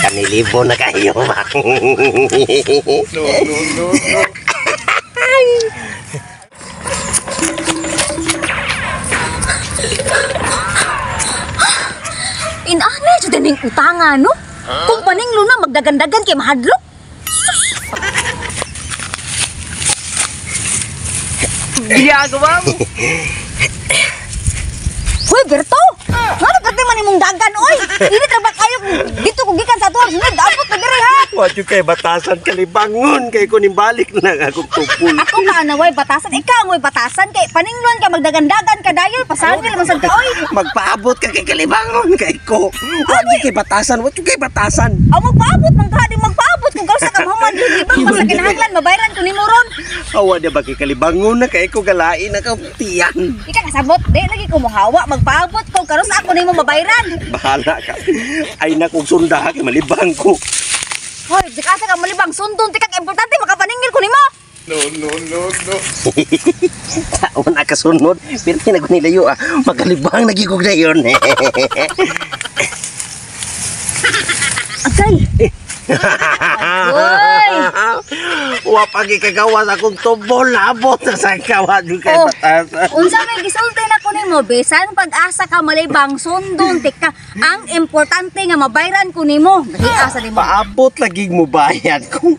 Kanilibo na kayo ba? No, no, no, no. Inana jud ning utanga no? Kung paninglo na magdagandagan kay mahadlok. Ginagawa mo. Hoy Berto! Ngano ka man imong dagan oy? Init ra ba kayo dito ko gikan sa tuwang sunod abot na diri ha. Wa jud kay batasan kalibangon kay ko nimbalik na lang akong tupol. Ako ka na way batasan, ikaw ang way batasan kay paningloan ka magdagandagan ka dayon pasangil man sad ka oy. Magpaabot ka kay kalibangon kay ko. Wa jud kay batasan, wa jud kay batasan. Aw magpaabot man ka, di magpaabot kung kausa ka mahuman di ba basta kinahanglan mabayran ko nimo ron. Awa na ba kay kalibangon na kay ko galain na ka tiyan. Ika kasabot, di lagi ko mohawa magpaabot ko karon sa ako nimo mabayran. Bahala ka. Ay na kong sunda kay malibang ko. Hoy, di ka asa ka malibang sundon ti kag importante makapaningil ko nimo. No, no, no, no. Taon na kasunod. Pero tinago nilayo ah. Makalibang lagi ko dayon. Agay. Hoy. Wa pa gikagawas akong tubol labot na sa kawa jud kay Oh. batasan. Unsa may gisulti na ko nimo bisan pag-asa ka malibang sundon ti ka. Ang importante nga mabayran ko nimo. Nagiasa nimo. Paabot lagi mo bayad kung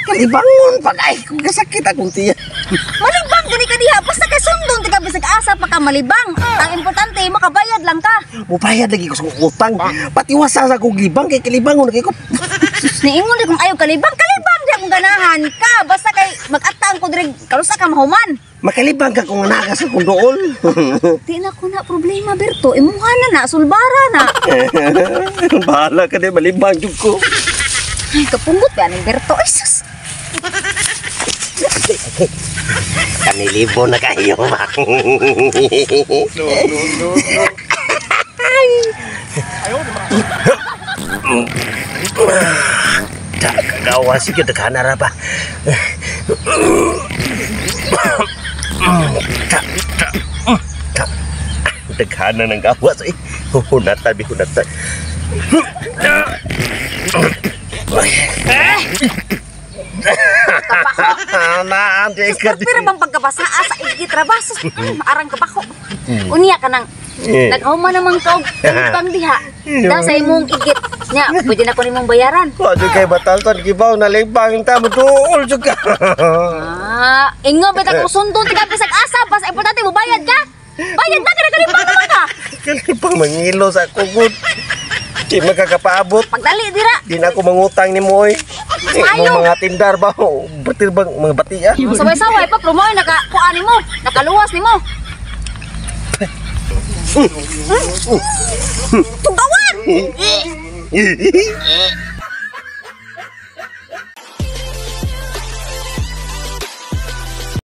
kalibangon pag ay kung kasakit akong tiyan. Malibang gani ka diha basta kay sundon ti ka bisag asa pa ka malibang. Ang importante makabayad lang ka. Mubayad lagi ko sa utang. Patiwasa sa akong libang kay kalibangon lagi ko. Niingon di kung ayaw kalibang, kalibang di akong ganahan ka. Basta kay mag-atang ko diri karusa ka mahuman. Makalibang ka kung naka sa kong dool. Di na ko na problema Berto, imuha na na sulbara na. Bahala ka di malibang jud ko. Ay, kapunggot ba ning Berto? Ay sus. Kanilibo na kayo ba? No, no, no, no. Kagawa sige daghan ra ba. Daghan na ng gawas eh. Hunatan bi hunatan. Naan di ka di. Pero bang pagkabasa sa igit ra ba? Sus, arang kabako. Unya ka nang naghuman naman ka og utang diha. Da sa imong igit. Nya, pwede na ko nimong bayaran. Wa jud kay batalton gibaw na libang ta mo duol jud ka. Ah, ingon bitaw kung sundon ti ka bisag asa basta importante mo bayad ka. Bayad na ka nakalibang naman ka. Kalibang mangilo sa kugod. Di makakapaabot. Pagdali dira. Di na ako mangutang ni mo oy. Ayaw. Mo mga tindar ba? Batir bang mga bati ah? Saway-saway pa promoy naka kuan nimo, nakaluwas nimo. Tugawan.